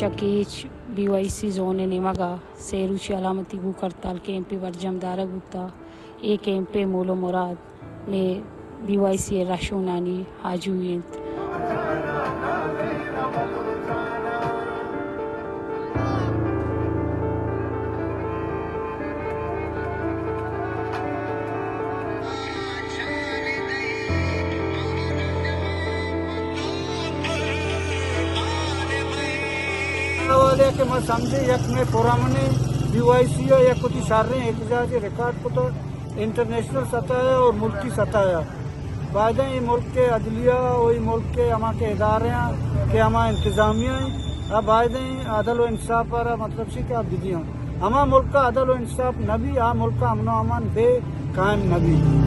چہ catch be Y سی زون ءِ نیمگ ءَ سئے روچی علامتی بھوک ہڑتال کیمپے برجم دارگ بوتگ۔ اے کیمپ ءِ مول ءُ مراد مئے بی وائی سی ءِ رہشونانی آجوئی اِنت۔ حوالے کہ ما سمجھیں یک مئے پرامنیں بی وائی سی ءَ یک وتی شریں احتجاجے ریکارڈ کتگ انٹرنیشنل سطح ءَ اور ملکی سطح ءَ۔ بائدیں اے ملک ءِ عدلیہ ءُ اے ملک ءِ ہما کہ ادارہ اَنت کہ ہما انتظامیہ اِنت، آ بائدیں عدل ءُ انصاف ءَ را مطلب چی کہ آ بدیاں۔ ہما ملک ءَ عدل ءُ انصاف نہ بی، آ ملک ءَ امن ءُ امان بے قائم نہ بی۔